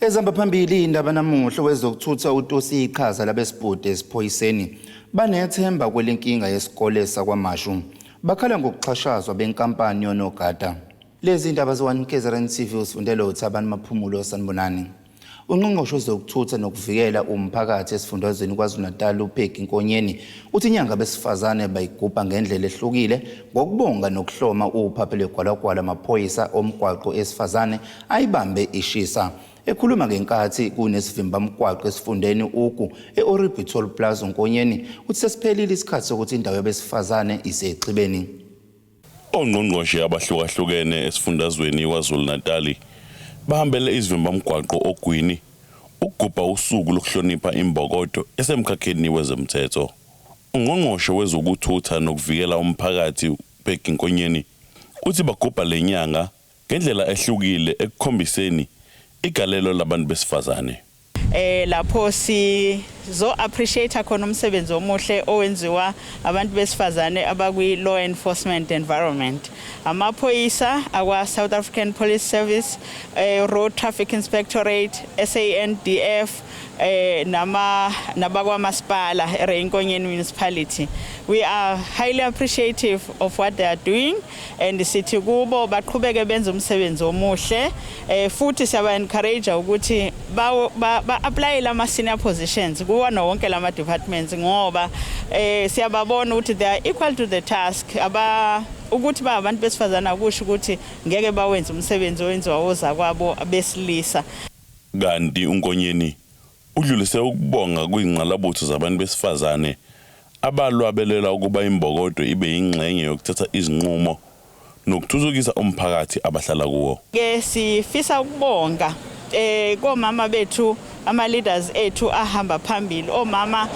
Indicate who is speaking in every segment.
Speaker 1: Ezihamba phambili indaba namuhla wezokuthutha utusi iqhaza labesibhude esiphoyiseni banethemba kwelenkinga yesikole sakwaMashu. Bakhala ngokuxhashazwa benkampani yonogada. Lezi indaba ze-1 KZN TV usifundela uThabani Maphumulo sanibonani. Ungqongqoshe wezokuthutha nokuvikela umphakathi esifundazweni KwaZulu-Natal uPeggy Nkonyeni uthi inyanga abesifazane bayigubha ngendlela ehlukile ngokubonga nokuhloma uphaphe lwegwalagwala amaphoyisa omgwaqo esifazane ayibambe ishisa. Ekhuluma ngenkathi kunesivimbamgwaqo esifundeni Ugu e-Oribi Toll Plaza uNkonyeni uthi sesiphelile isikhathi sokuthi indawo yabesifazane isexhibeni.
Speaker 2: Ongqongqoshe abahlukahlukene esifundazweni iKwaZulu-Natali bahambele izivimbamgwaqo oGwini ukugubha usuku lokuhlonipha imbokodo esemkhakheni wezomthetho. Ungqongqoshe wezokuthutha nokuvikela umphakathi uPeggy Nkonyeni uthi bagubha le nyanga ngendlela ehlukile ekukhombiseni igalelo labantu besifazane.
Speaker 3: Lapho sizo appreciate khona umsebenzi omuhle owenziwa abantu besifazane abakwi law enforcement environment, amaphoyisa akwa South African Police Service, Road Traffic Inspectorate, SANDF, nama nabakwamasipala eRay Nkonyeni Municipality. We are highly appreciative of what they are doing and sithi kubo baqhubeke benze umsebenzi omuhle, futhi siyaba encourage ukuthi ba apply ama senior positions kuwona wonke lama departments, ngoba siyababona ukuthi they are equal to the task. Aba ukuthi ba abantu besifazana akusho ukuthi ngeke bawenze umsebenzi owenziwa ozakwabo besilisa.
Speaker 2: Kanti uNkonyeni udlulise ukubonga kwingqalabutho zabantu besifazane abalwabelela ukuba imbokodo ibe yingxenye yokuthatha izinqumo nokuthuthukisa umphakathi abahlala kuwo.
Speaker 3: Ke sifisa ukubonga komama bethu, ama leaders ethu ahamba phambili, omama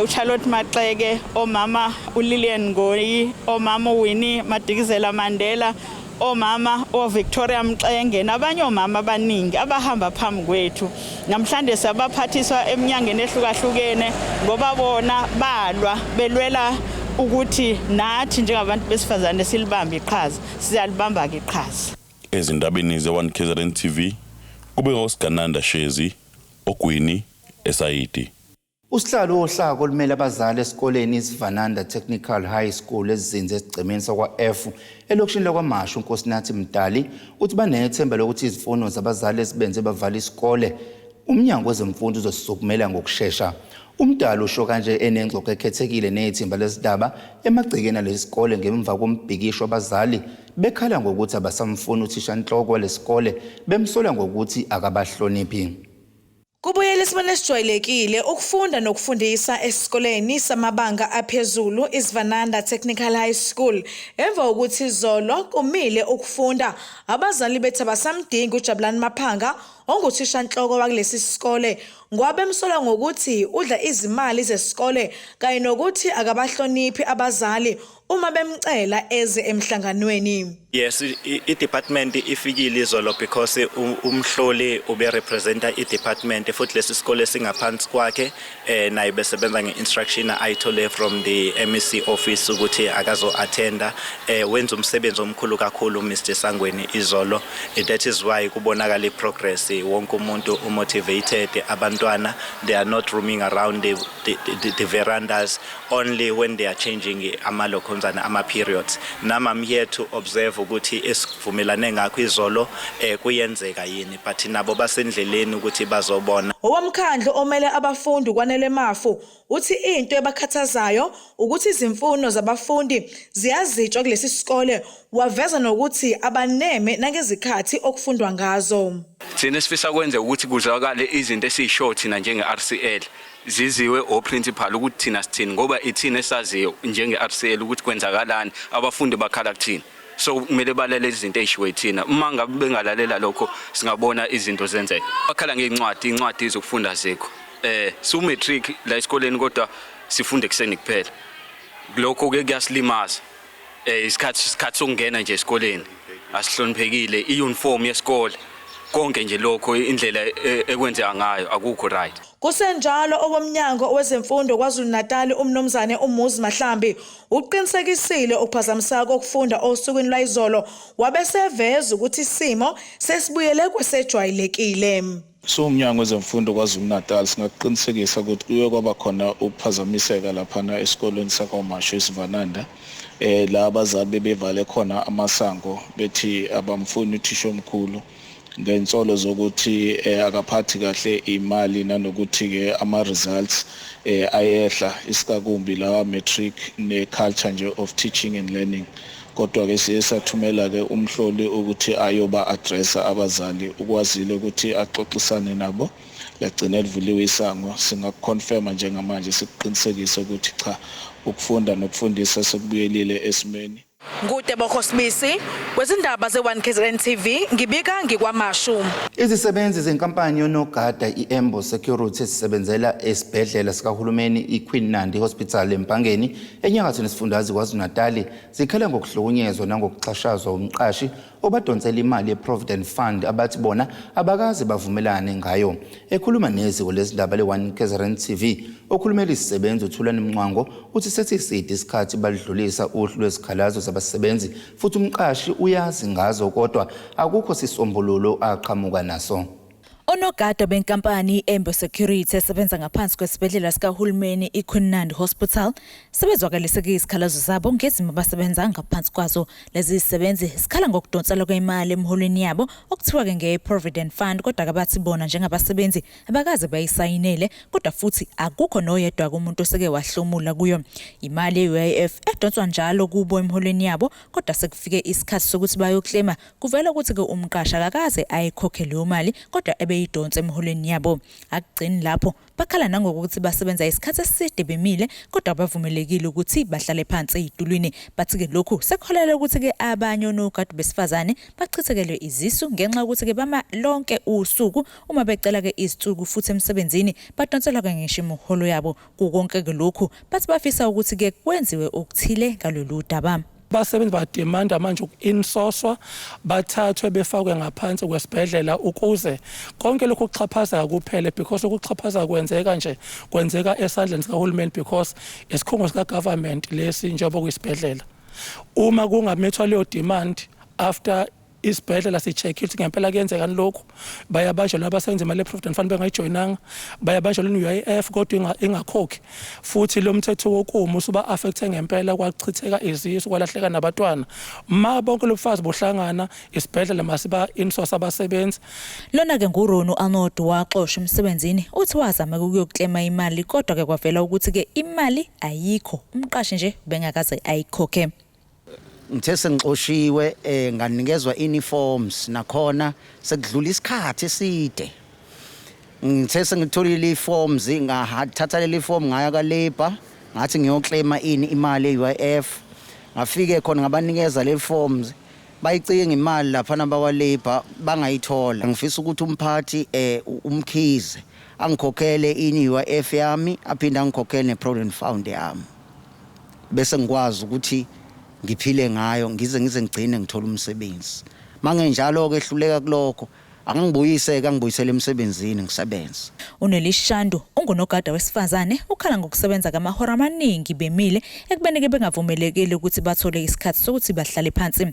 Speaker 3: uCharlotte Maxeke, omama uLillian Ngoyi, omama uWinnie Madikizela Mandela, omama oVictoria Mxenge nabanye omama abaningi abahamba phambi kwethu. Namhlanje siyabaphathiswa eminyangeni ehlukahlukene ngoba bona balwa belwela ukuthi nathi njengabantu besifazane silibambe iqhaza. Siyalibamba ke iqhaza.
Speaker 2: Ezindabeni ze-1 KZN TV kubika uSigananda Shezi oGwini eSayidi.
Speaker 1: Usihlalo wohlaka olumele abazali esikoleni iSivananda Technical High School esizinze esigcemeni sakwa-F elokishini lakwaMashu uNkosinathi Mdali uthi banethemba lokuthi izifuno zabazali esibenze bavala isikole umnyango wezemfundo uzosisukumela ngokushesha. Umdali usho kanje enengxoxo ekhethekile nethimba lezindaba emagcekeni alesi sikole ngemva kombhikisho abazali bekhala ngokuthi abasamfuni uthishanhloko walesikole bemsola ngokuthi akabahloniphi.
Speaker 4: Kubuyele esimweni esijwayelekile ukufunda nokufundisa esikoleni samabanga aphezulu iSivananda Technical High School emva kokuthi izolo kumile ukufunda abazali bethi abasamdingi uJabulani Maphanga onguthishanhloko wakulesi sikole ngoba bemsola ngokuthi udla izimali zesikole kanye nokuthi akabahloniphi abazali uma bemcela eze emhlanganweni.
Speaker 5: Yes, i-department ifikile izolo because umhloli ube representa i-department futhi lesi sikole singaphansi kwakhe, naye besebenza nge-instruction ayithole from the MEC office ukuthi akazo attenda. Wenza umsebenzi omkhulu kakhulu Mr Sangweni izolo. That is why kubonakala i-progress, wonke umuntu umotivated, abantwana they are not roaming around the verandas, only when they are changing amalokhonzana ama periods. Nami I'm here to observe ukuthi esivumelane ngakho izolo kuyenzeka yini, but nabo basendleleni ukuthi bazobona.
Speaker 4: Owomkhandlu omele abafundi uKwanele Mafu uthi into ebakhathazayo ukuthi izimfuno zabafundi ziyazitshwa kulesi sikole, waveza nokuthi abaneme nangezikhathi okufundwa ngazo.
Speaker 6: Thina esifisa kwenze ukuthi kuzwakale izinto esiyisho thina njenge-RCL ziziwe o-principal ukuthi thina sithini, ngoba ithina esaziyo njenge-RCL ukuthi kwenzakalani, abafundi bakhala kuthina, so kumele balele izinto ey'shiwe yithina. Uma ngabe bengalalela lokho singabona izinto zenzeka. Bakhala ngey'ncwadi, iy'ncwadi zokufunda azikho. Siwu-matric la esikoleni kodwa sifunde ekuseni kuphela, lokho-ke kuyasilimaza. Isikhathi sokungena nje esikoleni asihloniphekile, i-uniform yesikole, konke nje lokho, indlela ekwenzeka ngayo akukho right.
Speaker 4: Kusenjalo, owomnyango wezemfundo KwaZulu-Natal umnumzane uMuzi Mahlambi uqinisekisile ukuphazamiseka kokufunda osukwini lwayizolo, wabe seveza ukuthi isimo sesibuyele kwesejwayelekile.
Speaker 7: Siwumnyango wezemfundo KwaZulu-Natal singakuqinisekisa ukuthi kuye kwaba khona ukuphazamiseka laphana esikolweni sakwaMashu eSivananda la abazali bebevale khona amasango bethi abamfuni uthisha omkhulu ngensolo zokuthi akaphathi kahle imali nanokuthi-ke ama-results ayehla isikakumbi lawa matric ne-culture nje of teaching and learning. Kodwa-ke siye sathumela-ke umhloli ukuthi ayoba-addressa abazali, ukwazile ukuthi axoxisane nabo, lagcina livuliwe isango. Singakuconfirma njengamanje sikuqinisekise ukuthi cha, ukufunda nokufundisa sekubuyelile esimeni.
Speaker 4: NguTebogo Sibisi wezindaba ze-1 KZN TV, ngibika ngikwaMashu.
Speaker 1: Izisebenzi zenkampani yonogada i-Embo Security esisebenzela esibhedlela sikahulumeni iQueen Nandi Hospital eMpangeni enyakatho nesifundazwe KwaZulu-Natali zikhala ngokuhlukunyezwa nangokuxhashazwa umqashi obadonsela imali ye-Provident Fund abathi bona abakaze bavumelane ngayo. Ekhuluma neziko lezindaba le-1 KZN TV, okhulumela izisebenzi uThulani Mncwango uthi sesiside isikhathi balidlulisa uhlu lwezikhalazo zabasebenzi futhi umqashi uyazi ngazo kodwa akukho sisombululo aqhamuka naso.
Speaker 8: Onogada benkampani i-Embo Security esebenza ngaphansi kwesibhedlela sikahulumeni iQueen Nandi Hospital sebezwakalise izikhalazo zabo ngezimo abasebenza ngaphansi kwazo. Lezi zisebenzi zikhala ngokudonselwa kwemali emholweni yabo okuthiwa-ke nge-Provident Fund, kodwa kabathi bona njengabasebenzi abakaze bayisayinele, kodwa futhi akukho noyedwa umuntu oseke wahlomula kuyo. Imali ye-UIF edonswa njalo kubo emholweni yabo, kodwa sekufike isikhathi sokuthi bayoklema kuvela ukuthi-ke umqashi akakaze ayikhokhe leyo mali kodwa ebeyidonsa emholweni yabo. Akugcini lapho, bakhala nangokuthi basebenza isikhathi eside bemile kodwa abavumelekile ukuthi bahlale phansi ey'tulwini. Bathi-ke lokhu sekuholela ukuthi-ke abanye onogada besifazane bachithekelwe izisu ngenxa yokuthi-ke bama lonke usuku uma becela-ke izinsuku futhi emsebenzini badonselwa-ke ngisho imiholo yabo. Kukonke-ke lokhu bathi bafisa ukuthi-ke kwenziwe okuthile ngalolu daba.
Speaker 9: Abasebenzi bademanda manje uku-insourcwa, bathathwe befakwe ngaphansi kwesibhedlela ukuze konke lokhu kuxhaphazeka kuphele, because ukuxhaphaza kwenzeka nje kwenzeka esandleni sikahulumeni, because isikhungo sika-government lesi njengoba kuyisibhedlela. Uma kungamithwa leyo demand after isibhedlela si-check-ile ukuthi ngempela kuyenzekani lokhu, bayabanjwa nabasebenza imali ye-provident fund bengayijoyinanga, bayabanjwa ne-UIF kodwa ingakhokhi. Futhi lo mthetho wokuma usuba-affecte ngempela, kwachitheka izisu, kwalahleka nabatwana. Ma bonke lobufakazi buhlangana, isibhedlela masiba-insource abasebenzi.
Speaker 8: Lona-ke nguRonu Arnold waxoshwa emsebenzini, uthi wazama ukuyoklema imali kodwa-ke kwavela ukuthi-ke imali ayikho, umqashi nje ubengakaze ayikhokhe.
Speaker 10: Ngithe sengixoshiwe nganikezwa uniforms, nakhona sekudlula isikhathi eside. Ngithe sengitholile i-forms, ngathatha leli form ngaya ka-Labour, ngathi ngiyoclaima ini imali ye-UIF. Ngafike khona ngabanikeza le forms, bayicinga imali laphana bakwa-Labour bangayithola. Ngifisa ukuthi umphathi uMkhize angikhokhele ini UIF yami, aphinde angikhokhele ne-Provident Fund yami, bese ngikwazi ukuthi ngiphile ngayo ngize ngigcine ngithola umsebenzi. Mangenjalo-ke ehluleka kulokho, angangibuyise-ke angibuyisele emsebenzini ngisebenze.
Speaker 8: UNelishandu ungunogada wesifazane, ukhala ngokusebenza kamahora amaningi bemile ekubeni-ke bengavumelekile ukuthi bathole isikhathi sokuthi bahlale phansi.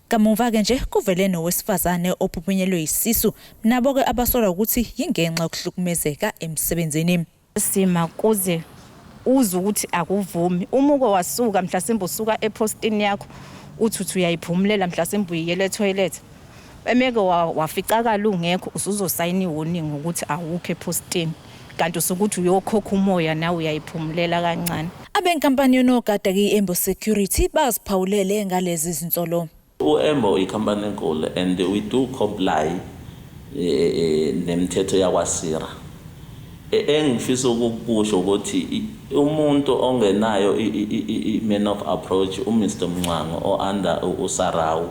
Speaker 8: Kamuva-ke nje kuvele nowesifazane ophuphunyelwe isisu, nabo-ke abasolwa ukuthi yingenxa yokuhlukumezeka emsebenzini.
Speaker 11: Sima kuze uze ukuthi akuvumi. Uma uke wasuka mhlasimbe usuka epostini yakho uthi uthi uyayiphumulela mhlasimbe uyiyele etoilet, emeke waficakala ungekho, usuzosayina i-warning ukuthi awukho epostini, kanti usukuthi uyokhokha umoya nawe uyayiphumulela kancane.
Speaker 8: Abenkampani yonogada i-Embo Security baziphawulele ngalezi zinsolo.
Speaker 12: U-Embo ikhampani enkulu and we do comply nemithetho yakwaPSIRA. Engifisa ukukusho ukuthi umuntu ongenayo i-man of approach, uMr Mncwango o-under uSarawu,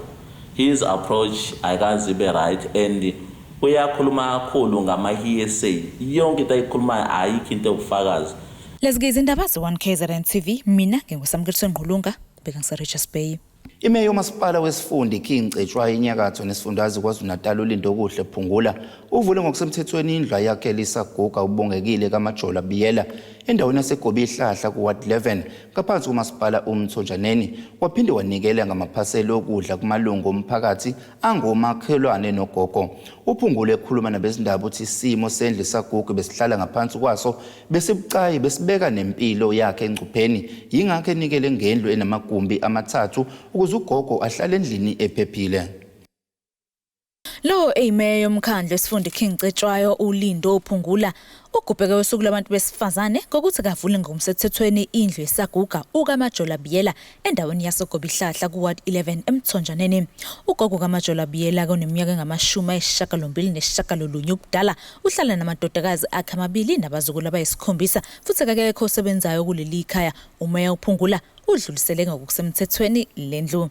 Speaker 12: his approach ayikaze ibe right and uyakhuluma kakhulu ngama-hearsay. Yonke into ayikhulumayo ayikho into ewubufakazi.
Speaker 8: Lezi-ke izindaba ze-1 KZN TV, mina nginguSamukeliso Ngqulunga, beka ngise-Richards Bay.
Speaker 1: Imeya yomasipala wesifunda iKing Cetshwayo enyakatho nesifundazwe KwaZulu-Natal uLindokuhle Phungula uvule ngokusemthethweni indlu ayakhele isaguga uBongekile kaMajola Biyela. endaweni yaseGobihlahla ku-Ward 11 ngaphansi komasipala uMthonjaneni, waphinde wanikela ngamaphaseli okudla kumalungu omphakathi angomakhelwane nogogo. UPhungula ekhuluma nabezindaba uthi isimo sendlu isagugu besihlala ngaphansi kwaso besibucayi besibeka nempilo yakhe engcupheni, yingakho enikele ngendlu enamagumbi amathathu ukuze ugogo ahlale endlini ephephile.
Speaker 8: Lo eyimeya yomkhandlu esifunda iKing Cetshwayo uLindo Phungula ugubheke usuku lwabantu besifazane ngokuthi kavule ngokusemthethweni indlu yesaguga uKaMajola Biyela endaweni yaseGobihlahla ku-Ward 11 eMthonjaneni. Ugogo kaMajola Biyela oneminyaka engama-89 ubudala uhlala namadodakazi akhe amabili nabazukulu abayisikhombisa futhi akekho osebenzayo kuleli khaya. Umeya uPhungula udlulisele ngokusemthethweni lendlu.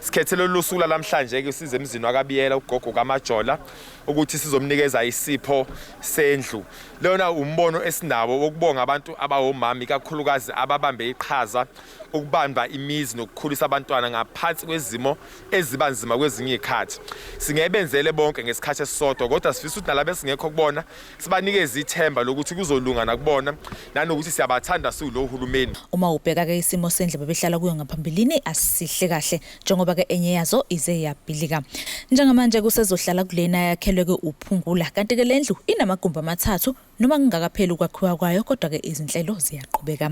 Speaker 13: Sikhethe lolu suku lamhlanje ke size emzini wakaBiyela ugogo kaMajola ukuthi sizomnikeza isipho sendlu. Lona umbono esinawo wokubonga abantu abawomama ikakhulukazi ababambe iqhaza ukubamba imizi nokukhulisa abantwana ngaphansi kwezimo ezibanzima kwezinye izikhathi. Singebenzele bonke ngesikhathi esisodwa kodwa sifisa ukuthi nalabo esingekho kubona sibanikeze ithemba lokuthi kuzolunga nakubona nanokuthi siyabathanda siwulo hulumeni.
Speaker 8: Uma ubheka ke isimo sendlu bebehlala kuyo ngaphambilini asihle kahle njengoba ke enye yazo ize yabhilika. Njengamanje kusezohlala kulena yakhelwe ke uPhungula kanti ke lendlu inamagumbi amathathu noma kungakapheli ukwakhiwa kwayo kodwa ke izinhlelo ziyaqhubeka.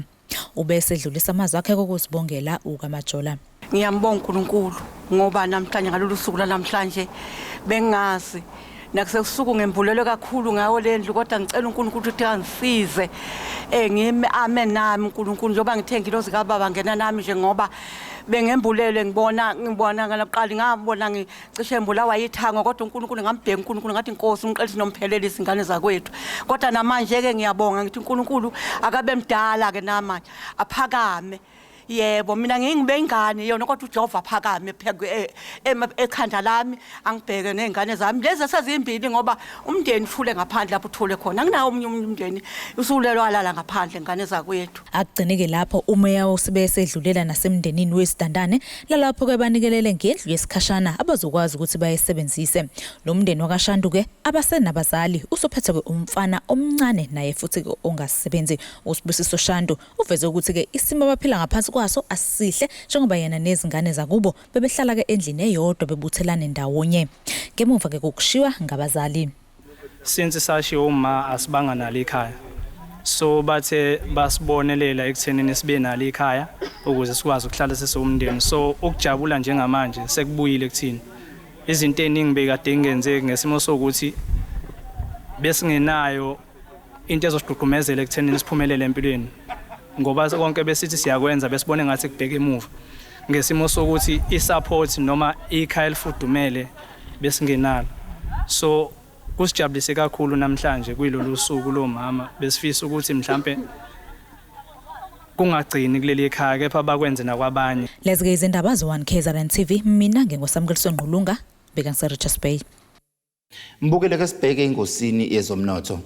Speaker 8: Ubese edlulisa amazwi akhe kokuzibongela uKaMajola.
Speaker 14: Ngiyambonga uNkulunkulu ngoba namhlanje ngalolu suku lanamhlanje bengazi nakusekusuku ngembulelwe kakhulu ngawo lendlu kodwa ngicela uNkulunkulu ukuthi angisize ngimi amen nami uNkulunkulu njengoba ngithe ngilozi kababa ngena nami nje ngoba bengembulelwe ngibona ngaqala ngabona ngicishe mbulawa yithango kodwa uNkulunkulu ngambheka uNkulunkulu ngathi inkosi umqelisi nompheleli izingane zakwethu kodwa namanje ke ngiyabonga ngithi uNkulunkulu akabe mdala ke namanje aphakame. Yebo mina ngingibe ingane yona kodwa uJehova phakame ekhanda lami angibheke nezingane zami lezi esezimbili ngoba umndeni uthule ngaphandle lapho uthule khona anginawo omunye umndeni usulelwa lala ngaphandle ngane zakwethu.
Speaker 8: Akugcineke lapho umeya usibe sedlulela nasemndenini wesidandane lalapho ke banikelele ngendlu yesikhashana abazokwazi ukuthi bayisebenzise. Lo mndeni wakaShandu ke abasenabazali usophethe ke umfana omncane naye futhi ke ongasebenzi. uSibusiso Shandu uveze ukuthi ke isimo abaphila ngaphansi kwaso asisihle njengoba yena nezingane zakubo bebehlala ke endlini eyodwa bebuthelane ndawonye ngemuva ke kokushiwa ngabazali.
Speaker 15: Since sashiwo uma asibanga nalo ikhaya, so bathe basibonelela ekuthenini sibe nalo ikhaya ukuze sikwazi ukuhlala sisomndeni. So ukujabula njengamanje sekubuyile kuthini izinto eziningi bekade ngenzeki ngesimo sokuthi besingenayo into ezosigqugqumezela ekuthenini siphumelele empilweni, ngoba konke besithi siyakwenza besibone ngathi kubheka emuva ngesimo sokuthi i-support noma ikhaya elifudumele besingenalo. So kusijabulise kakhulu namhlanje kuyilolu suku lomama, besifisa ukuthi mhlambe kungagcini kuleli khaya kepha bakwenze nakwabanye.
Speaker 8: Lezi ke izindaba ze-1 KZN TV, mina ngingoSamukeliso Ngqulunga beka ngise-Richards Bay.
Speaker 1: Mbukele ke sibheke ingosini yezomnotho.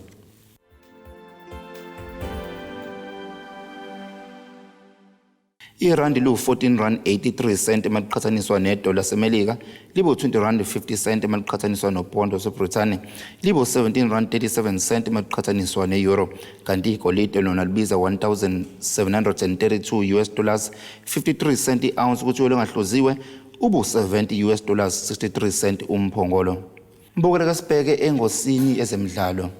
Speaker 1: Irandi liwu-14 rand 83 cent maliqhathaniswa nedola laseMelika, libu-20 rand 50 cent maliqhathaniswa nopondo waseBrithani, libu-17 rand 37 cent maliqhathaniswa ne-euro, kanti igolide lona libiza 1732 US dollars 53 cent i-ounce, kuthi olungahluziwe ubu-70 US dollars 63 cent umphongolo. Mbukele kasibheke engosini ezemidlalo.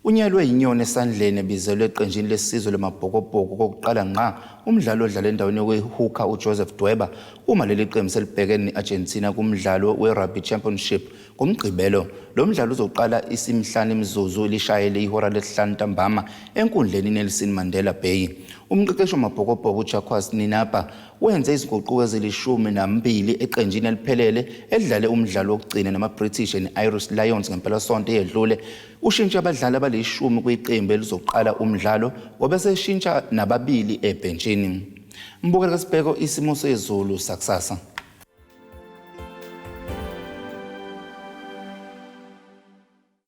Speaker 1: Unyelwe inyoni esandleni ebizelwe eqenjini lesizwe lamabhokobhoko kokuqala ngqa umdlalo odlala endaweni we-hooker uJoseph Dweba uma leli qembu selibhekene ne-Argentina kumdlalo we-Rugby Championship ngoMgqibelo. Lo mdlalo uzoqala isimhlanu imizuzu lishayele ihora lesihlanu ntambama enkundleni Nelson Mandela Bay. Umqeqeshi wamabhokobhoko uJacques Nienaber wenze izinguquko ezili-12 eqenjini eliphelele elidlale umdlalo wokugcina nama-British and Irish Lions ngempelasonto eyedlule. Ushintshe abadlali abalishumi kwiqembu elizoqala umdlalo wabe seshintsha nababili ebhentshini. Mbukele kasibheko isimo sezulu sakusasa.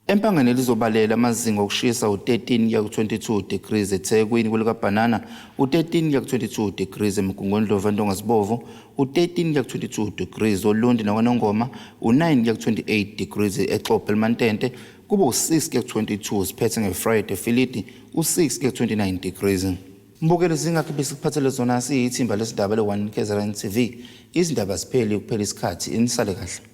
Speaker 1: Empangeni lizobalela amazinga okushisa u-13 kuya ku-22 degrees eThekwini kwelikabhanana, u-13 kuya ku-22 degrees eMgungundlovu eNtongazibovu, u-13 kuya ku-22 degrees oLundi nakwaNongoma, u-9 kuya ku-28 degrees eXobho eLimantente. kube u-6 kuya ku-22 siphethe nge-Friday Filidi u-6 kuya ku-29 degrees. Mbukeli zingakho besikuphathele zona siyithimba lesidaba le-1 KZN TV. Izindaba zipheli kuphela isikhathi inisale kahle.